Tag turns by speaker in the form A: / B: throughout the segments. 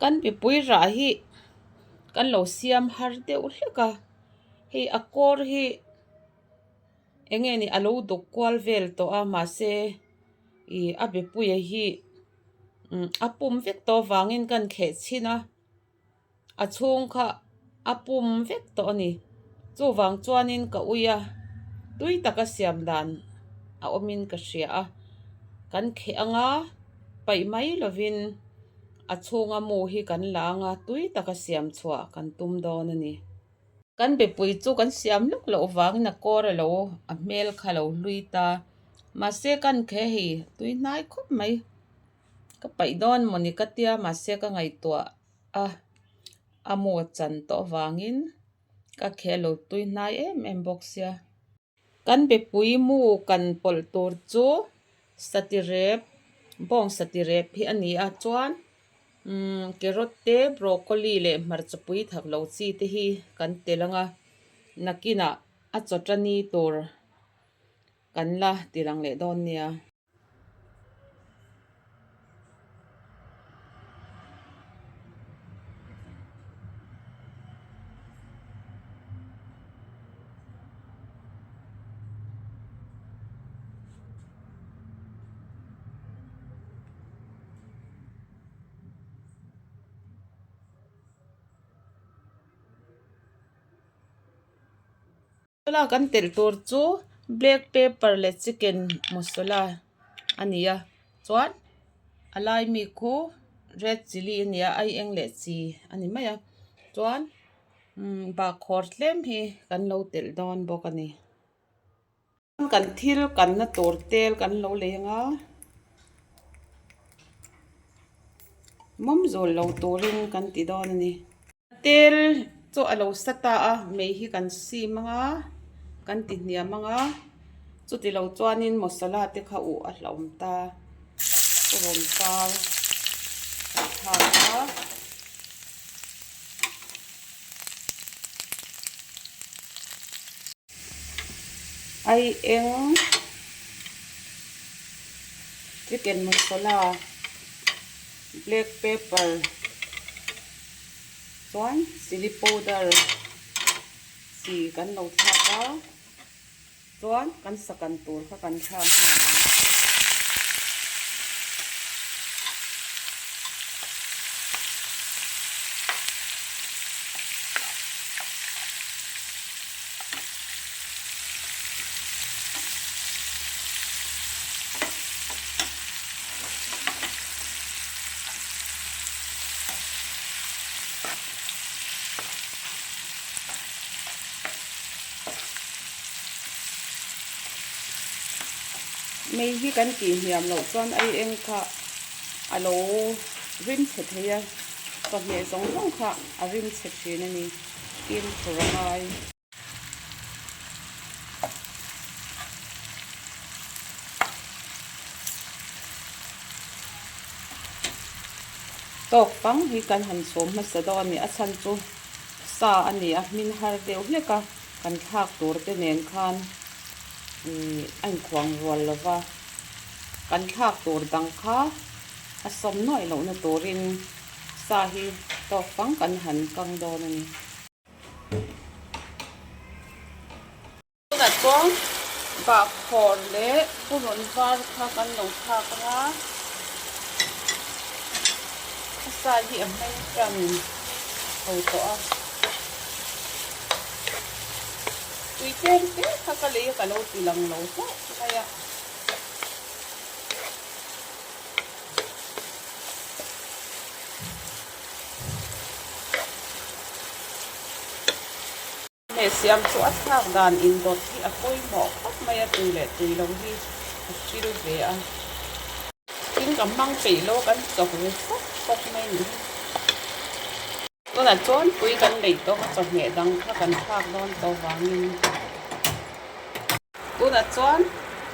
A: Kan mipui rah hi kan lo siam har deuh hlek a, hei a kawr hi eng nge ni a lo duk kual vel tawh a mahse ih a mipuia hi a pum vek tawh avangin kan kheh chhin a. A chhung kha a pum vek tawh a ni. Chuvang chuanin ka ui a, tui taka siam dan a awmin ka hria a. Kan kheh anga paih mai lovin a chhunga mu hi kan la anga tui taka siam chhuah kan tum dawn a ni. Kan bepui chu kan siam lawk loh vangin a kawr a lo a hmel kha a lo hlui ta. Mahse kan kheh hei tui hnai khawp mai. Ka paih dawn mawni ka tia mahse ka ngaihtuah a, a mu a chan tawh avangin ka kheh lo tui hnai em em bawk sia. Kan bepui mu kan pawlh tur chu sati rep bawng sati rep hi a ni a chuan umm carrot te broccoli leh hmarcha pui thak lo chi te hi kan tel ang a nakinah a chawtani tur kan la ti lang leh dawn nia. Masala kan telh tur chu black pepper leh chicken masala a ni a chuan a lai mi khu red chilli a ni a ai eng leh chi a ni mai a chuan umm bahkhawr tlem hi kan lo telh dawn bawk a ni. Kan thil kanna tur tel kan lo lei ang a, mawm zawl lo turin kan ti dawn a ni. Tel chu a lo sa ta a, mei hi kan sim ang a, kan ti hniam ang a, chuti lo chuanin masala te kha uh a hlauhawm ta, rawn par kan thlak a. Ai eng chicken masala black pepper chuan chilli powder chi kan lo thlak a chuan kan sakan tur kha kan thlak nghal ang. Mei hi kan tih hniam loh chuan ai eng kha a lo rim chhe thei a, chawhmeh zawng zawng kha a rim chhe thin a ni. Fimkhur a ngai. Tawk pang hi kan han chhum hmasa dawn a ni. A chhan chu sa a ni a, hmin har deuh hlek a, kan thlak tur te nen khan ih a inkhuang rual lo va, kan thlak tur dang kha a sawm nuaih lohna turin Sa hi tawk fang kan han kang dawn a ni. Tunah chuan bahkhawr leh purun var kha kan lo thlak ang a, a sa hi a hmei tan ho tawh a. Tui tlem te kha ka lei a ka lo ti lang lo hlauh mai a. Hmeh siam chu a thlak dan indawt hi a pawimawh khawp mai a, tui leh tui lo hi a hril ve a. Tin ka hmang peih lo kan chawk ve fawk fawk mai ni hi. Tunah chuan tui kan leih tawk a chawhmeh dang kha kan thlak dawn tawh vangin. Tunah chuan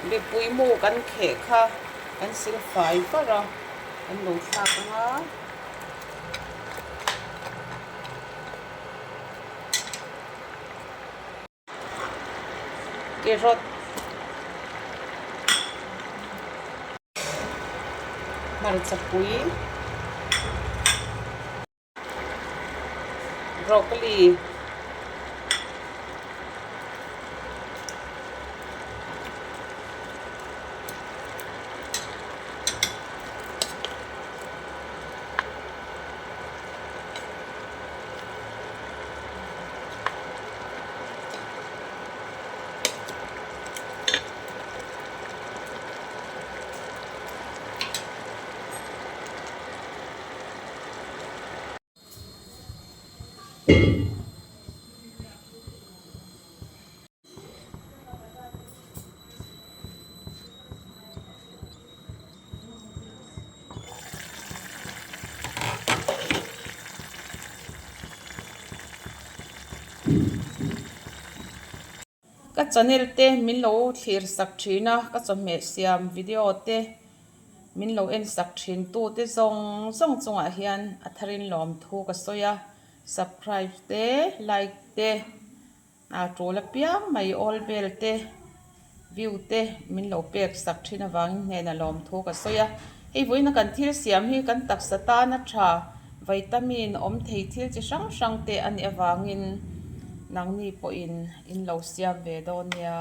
A: mipui mu kan kheh kha kan sil fai var a, kan lo thlak ang a. Carrot hmarcha pui. Broccoli. Ka channel te min lo thlir sak thin a, ka chawhmeh siam video te min lo en sak thin tu te zawng zawng chungah hian a tharin lawmthu ka sawi a, subscribe te like te a tul apiang mai all bell te view te min lo pek sak thin avangin hnenah lawmthu ka sawi a, hei vawiina kan thil siam hi kan taksa tana tha vitamin awm thei thil chi hrang hrang te a nih avangin nangni pawhin in lo siam ve dawn nia.